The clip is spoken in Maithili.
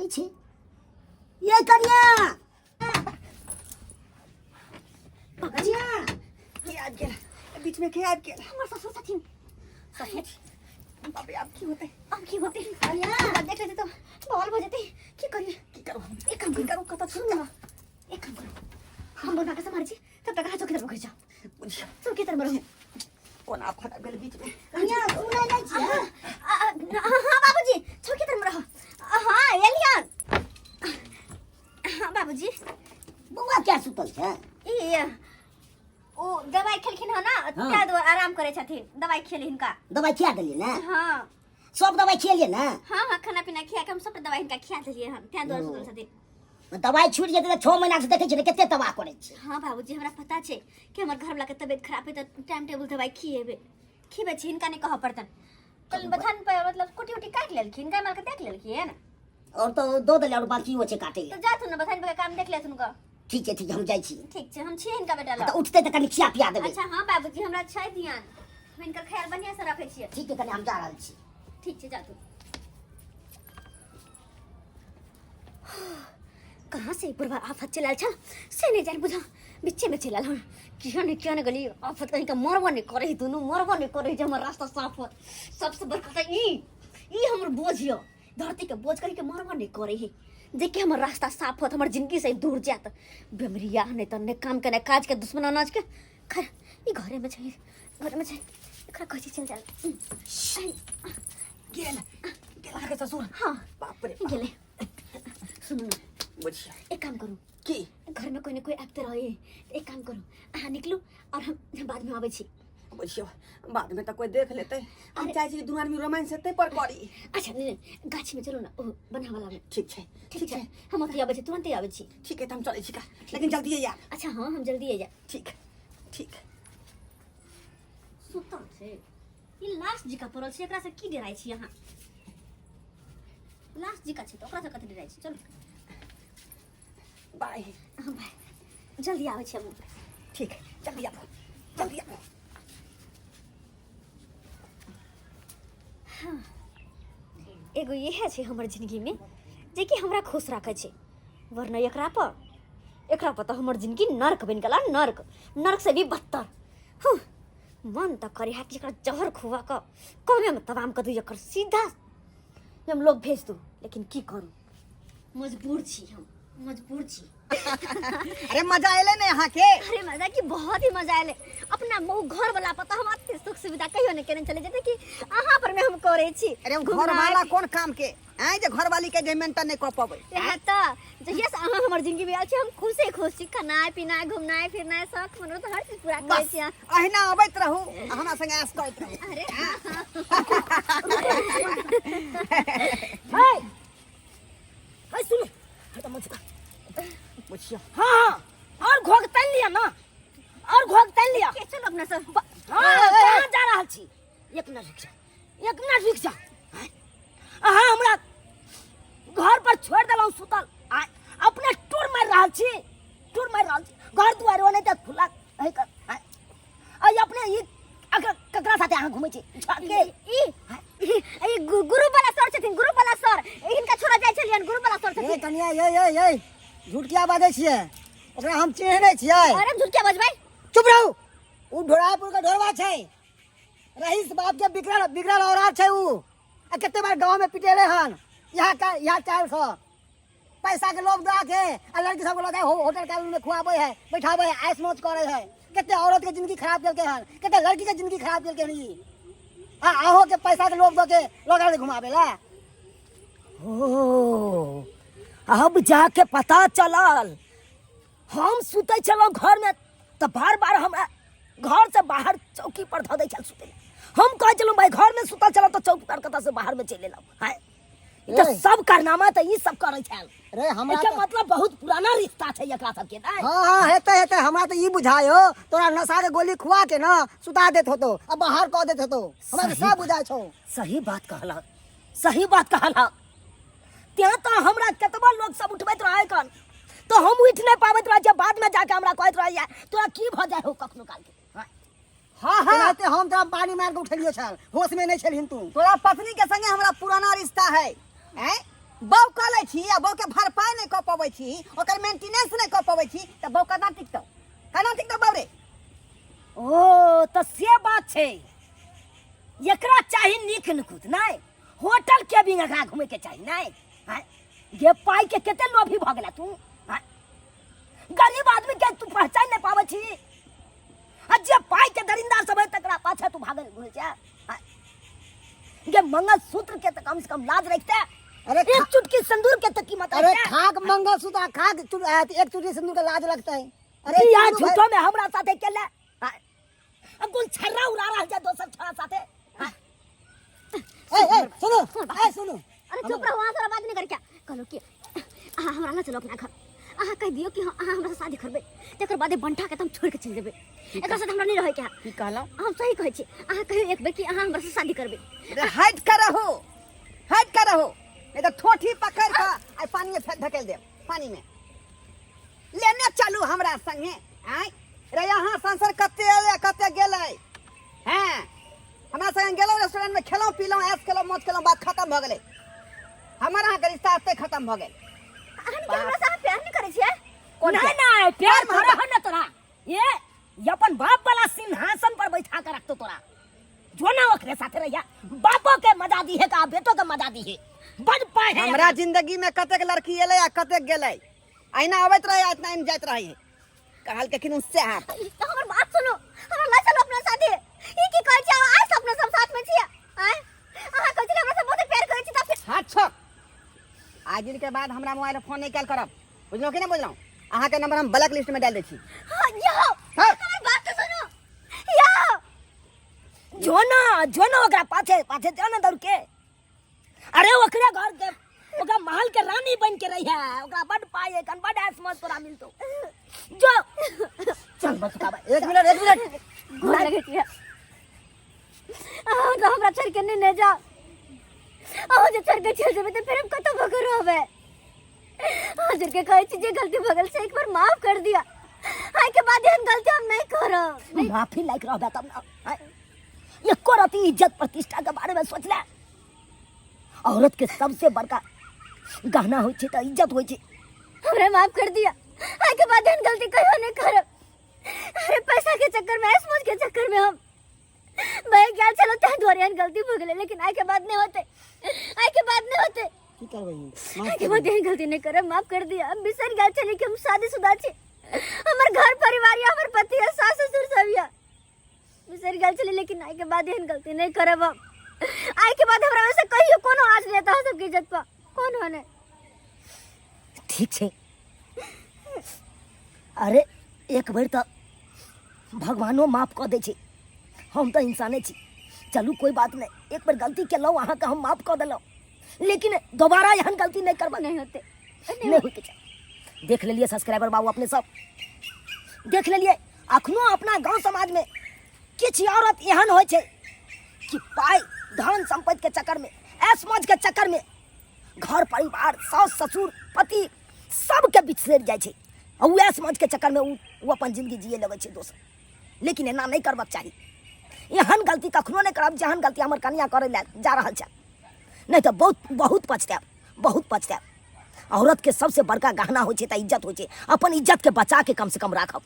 नहि छै। ये कनिया, कनिया के आबि गेल बीच में? के आबि गेल? हमर ससुर छथिन। ससुर, बाप रे, आब की होतै? आब की होतै? कनिया देख लेतै तऽ बवाल भऽ जेतै। की करियै? की करू हम? एक काम की करू। करू? कतऽ सुन ना, एक काम करू, हम बना के सम्हारै छी, तब तक अहाँ चौकी तरफ घुसि जाउ। बुझियौ। चौकी तरफ रहू। कोन आफत आबि गेल बीच में? कनिया, सुनै नहि छियै? हाँ बाबूजी, चौकी तरफ रहो। हाँ, एलियन। हाँ बाबूजी। बौआ क्या सुतल छै? ई ओ दवाई खेलखिन हँ ना। हाँ। ताहि दुआरे आराम करै छथिन। दवाई खेली हिनका। दवाइ खिया देलियै ने? हाँ। सब दवाइ खियलियै ने? हाँ, खाना पीना खिया के हम सबटा दवाई हिनका खिया देलियै हन, ताहि दुआरे सुतल छथिन। दवाइ छूटि जेतै तऽ 6 महीना से देखै छियै ने कते तबाह करै छै। हाँ बाबूजी, हमरा पता छै कि हमर घरवला के तबियत खराब है, तऽ टाइम टेबुल दवाई खिएबै, खिबै छी। हिनका नहि कहऽ पड़तनि। कल बथान पर मतलब कुटी उटी काटि लेलखिन, गाय माल के देख लेलखिन। और तऽ दऽ देलियै, और बाकी छै काटै तऽ जाथुन ने, बथान पर काम देख लेथुन गऽ। ठीक छै, ठीक छै, हम जाइ छी। ठीक छै, हम छियै हिनका बेटा तऽ लग। उठतै तऽ कनि खिया पिया देबै। अच्छा, हाँ बाबूजी, हमरा छै ध्यान, हम हिनकर ख्याल बढ़िआँ से रखै छियै। ठीक छै कनि, हम जा रहल छी। ठीक छै, जा तू। कहाँ से ई बुढ़वा आफत चलि आयल छल से नहि जानि बुझा, बिच्चे में चलि आयल हन। किया नहि, किया नहि गेली आफत कहीं के मरबो नहि करै है, दुनू मरबो नहि करै है जे हमर रास्ता साफ होत। सबसे बड़का तऽ ई हमर बोझ यऽ, धरती के बोझ, कहीं के मरबो नहि करै है जे कि हमर रास्ता साफ होत, हमर जिंदगी से दूर जायत। बेमरिया नहि तऽ नहि काम के नहि काज के, दुश्मन अनाज के। खैर, ई घरे में छै, घरे में छै, एकरा कहै छै चलि जाय। गेल, गेल अहाँके ससुर? हाँ। बाप रे बाप। गेलै। सुनू ने। बुझियौ। एक काम करू। की? घर में कोई ने कोई आबिते रहे, एक काम करू, अहाँ निकलू और हम बाद में आबै छी। बुझियौ, बाद में तऽ कोई देख लेतै। हम अरे- चाहै छी कि दुनू आदमी रोमांस हेतै पर करी। अच्छा, नहीं नहीं, गाछी में चलू ना, ओ बनावला में। ठीक छै। ठीक छै, हम ओतहि आबै छी, तुरंते आबै छी। ठीक है, तऽ हम चलै छी का, लेकिन जल्दी आयब। अच्छा, हाँ, हम जल्दी आ जायब। ठीक ठीक। सुतल छै ई, लास्ट जिका पड़ल छै, एकरा से की डराइ छी अहाँ? लास्ट जिका छै तऽ ओकरा से कथी डराइ छी? चलू। बाय। हाँ, बाय, जल्दी आबै छी हम। ठीक, जल्दी आबू, जल्दी आबू। एगो इएह छै हमर जिंदगीमे जेकि हमरा खुश राखै छै, वरना एकरा पर तऽ हमर जिंदगी नर्क बनि गेल, नर्क, नर्क से भी बदतर। हूँ, मन तऽ करे है कि एकरा जहर खुआ कऽ कमे तमाम कऽ दू, एकर सीधा हम लोग भेज दू, लेकिन की करू, मजबूर छी, हम मजबूर छी। अरे, मजा एलै ने अहाँके? अरे मजा की, बहुत ही मजा आयल। अपना मऊ घर वाला पता हम अते सुख सुविधा कहियो नहीं केने चले जेते कि अहाँ पर में हम करे छी। अरे, घर वाला कोन काम के आँय जे घरवाली के जे मेंटेन नहीं कऽ पबै। तें तऽ जहिया से अहाँ हमर जिंदगी में आयल छी, हम खुशे खुश छी। खानाइ पिनाइ, घुमनाइ फिरनाइ, शौक मनोरथ हर चीज पूरा करै छी अहाँ। अहिना अबैत रहू आ हमरा संगे ऐश करैत रहू। अरे। है है, सुन हटा मत। बुझियौ। हाँ हाँ, और घोग तन लिया ना, और घोग तन लिया। के चलो अपना सब। हाँ, कहाँ जा रहल छी? एक मिनट रुक जा, एक मिनट रुक जा। अहाँ हमरा घर पर छोड़ देलहुँ सुतल, आ अपने टूर मारि रहल छी, टूर मारि रहल छी। घर दुआर ओने तऽ खुला है आ अपने ई अगर ककरा साथे अहाँ घुमै छी के? ई ई ई गुरु वाला सर छथिन, गुरु वाला सर, हिनका छोड़ा जाइ छलियन, गुरु वाला सर ए छथिन। कनिया, ये ये ये, झूठ किया बाजै छियै? ओकरा हम चिन्है नहि छियै। अरे, झूठ क्या बजबै? चुप रहू। उ ढोरापुर के ढोरवा छै, रईस बाप के बिगड़ल बिगड़ल औरात छै उ। आ कते बार गांव में पिटेले हन यहाँ का यहाँ चाल से, पैसा के लोभ दऽ के आ लड़की सबके लऽ जाय होटल का में खुआबै है, बैठाबै है, ऐश मौज करै है। कते औरत के जिंदगी खराब केलकै हन, कते लड़की के जिंदगी खराब केलकै हन ई। आ अहो के पैसा के लोभ दऽ के लऽ गेल घुमाबै ला। ओ, अब जाके पता चलल। हम सुतै छलहुँ घरमे तऽ बार बार हमरा घर से बाहर चौकी पर धऽ दै छल सुतै लए। हम कहै छलहुँ, भाई, घरमे सुतल छलहुँ तऽ चौकी पर कतऽ से बाहरमे चलि एलहुँ? हाय, ई तऽ ए। सब कारनामा तऽ ई सब करै छल। रे, हमरा एकर तऽ- मतलब बहुत पुराना रिश्ता छै एकरा सबके, नहि? हाँ हाँ, हेतै हेतै। हमरा तऽ ई बुझायो तोरा नशा के गोली खुआ के ना सुता देत होतो आ बाहर कऽ देत होतो। हमरा तऽ सही सब बुझाय छौ। सही बात कहलक, सही बात कहलक। तें तऽ हमरा कतबो लोक सब उठबैत रहै कन तऽ हम उठि नहि पाबैत रहै छियै। बादमे जाके हमरा कहैत रहैया, तोरा की भऽ जाइ हो कखनो कालके? हाँ हाँ। एनाहिते हम तोरा पानी मार के उठेलियो छल, होश में नहीं छलहिन तू। तोरा पत्नी के संगे हमरा पुराना रिश्ता है, हैं? बौ कऽ लै छी आ बौके भरपाइ नहि कऽ पबै छी, ओकर मेंटेनेंस नहि कऽ पबै छी, तऽ बौ केना टिकतौ, केना टिकतौ बौ रे? ओ तऽ से बात छै। एकरा चाही नीक नुकुत नहि, होटल केबिन एकरा घूमे के चाही नहि। आँय, गे पाई के कते लोभी भऽ गेला तू। आँय, गरीब आदमी के तू पहचान नहीं पाबै छी, आ जे पाई के दरिंदा सब है तकरा पाछा तू भागल घुरै छै। आँय, गे मंगलसूत्र के तऽ कम से कम लाज रखते। अरे एक चुटकी सिंदूर के तऽ कीमत अरे रखते। खाक मंगलसूत्र आ खाक एक चुटकी सिंदूर के लाज लगते है। अरे अरे यार चुनू भाई- झूठो में हमरा साथे केले। आँय, अब गुल छर्रा उड़ा रहल छै दोसर छोरा साथे। आँय, ए ए सुनो, ए सुनो। अरे चुप रहो, वहाँ से बात नहीं कर। क्या कहलो कि अहाँ हमरा ना चलो अपना घर, अहाँ कह दियो कि हाँ, अहाँ हमरा से शादी करबै, तकर बादे बंठा के त हम छोड़ के चल जेबै, एकरा साथ हमरा नहीं रहे के है। की कहलहुँ? हम सही कहै छी, अहाँ कहियो एक बेर कि अहाँ हमरा से शादी करबै। अरे हट कर रहो, हट कर रहो, नहीं तो ठोठी पकड़ के आई पानी में फेंक धकेल देब। पानी में लेने चलू हमरा संगे। आय रे, यहाँ संसर कते एलै कते गेलै। हैं हमरा संगे गेलहुँ रेस्टोरेंट में, खेलहुँ पीलहुँ, ऐश केलहुँ, मौज केलहुँ, बात खत्म भऽ गेलै। हमर अहाँके रिश्ता एतै खत्म भऽ गेल। अहाँ के हमरा से अहाँ प्यार नहीं करै छियै? कोन नहीं प्यार? नहीं, प्यार कोन थोड़ा मोहब्बत? है ना तोरा। ये अपन बाप वाला सिंहासन पर बैठा के रखतो तोरा, जो ना ओकरे साथे रहिया, बापो के मजा दी है का बेटो के मजा दी है, बड़ पाए है। हमरा जिंदगी में कतेक लड़की एलै आ कतेक गेलै, अहिना अबैत रहै आ इतना आबि जाइत रहै। कहल के किनु से हाथ। तो हमर बात सुनो, हमरा लऽ चलो अपना साथे। ई की कहै छियै? आइ से अपना सब साथ में छियै। आँय, अहाँ कहै छियै हमरा से बहुत प्यार करै छी तऽ फेर हाथ छोड़। आज दिन के बाद हमरा मोबाइल पर फोन नहीं कयल करब, बुझलहुँ कि नहि बुझलहुँ? अहाँके नंबर हम ब्लैक लिस्ट में डालि दै छी। हाँ, यौ, हाँ। हमर बात तऽ सुनू। यौ। जो ना, जो ना ओकरा पाछे पाछे जो ना दौड़ के। अरे ओकरे घर के ओकरा महल के रानी बन के रही है, ओकरा बड पाई है, कन बड ऐश मौज तोरा मिलतो। जो चल बस का भाई। एक मिनट, एक मिनट। गोर लगे छियै। अहाँ तो हमरा छोड़ के नहीं ने जाओ। अहाँ जे छोड़ के चल जेबै तऽ फेर हम कतऽ भऽ के रहबै? अहाँ जोर के कहै छी जे गलती भऽ गेल से एक बार माफ कर दिया, आइ के बाद एहन गलती हम नहीं करब। माफी लायक रहबै तब ना। आँय, एको रति इज्जत प्रतिष्ठा के बारे में सोच ले। औरत के सबसे बड़का गहना होइ छै तऽ इज्जत होइ छै। हमरा माफ कर दिया, आइ के बाद एहन गलती कहियो नहीं करब। अरे पैसा के चक्कर में, ऐश मौज के चक्कर में हम बह गेल छलहुँ, ताहि दुआरे एहन गलती भऽ गेलै, लेकिन आइ के बाद नहीं होतै, आइ के बाद नहीं होतै। की करबै? माफ आइ के कर बाद दियौ। एहन गलती नहीं करब, माफ कर दिया। हम बिसरि गेल छलियै कि हम शादीशुदा छी, हमर घर परिवार या हमर पति या सास ससुर सब या, बिसरि गेल छलियै, लेकिन आइ के बाद एहन गलती नहीं करब हम। आइ के बाद हमरा वैसे कहियो कोनो आँच नहीं आता सबके इज्जत पर, कोन होने। ठीक छै। अरे एक बेर तऽ भगवानो माफ कऽ दै छै, हम तऽ इंसाने छी। चलू कोई बात नहीं, एक बेर गलती केलहुँ अहाँके हम माफ कऽ देलहुँ, लेकिन दोबारा एहन गलती नहीं करबै। नहीं होते, नहीं होइके चाही। देख लेलियै सब्सक्राइबर बाबू, अपने सब देख लेलियै। अखनो अपना गाँव समाजमे किछु औरत एहन होइ छै कि पाइ धन सम्पत्तिके चक्करमे, ऐश मौजके चक्करमे घर परिवार सास ससुर पति सबके बिसरि जाइ छै, आ ओ ऐश मौजके चक्करमे ओ अपन जिंदगी जिए लगै छै दोसर। लेकिन एना नहि करबाक चाही, एहन गलती कखनो नहि करब जेहन गलती हमर कनिया करै लए जा रहल छै, नहि तऽ बहुत बहुत पछतायब, बहुत पछतायब। औरत के सबसे बड़का गहना होइ छै तऽ इज्जत होइ छै, अपन इज्जत के बचा के कम से कम राखब।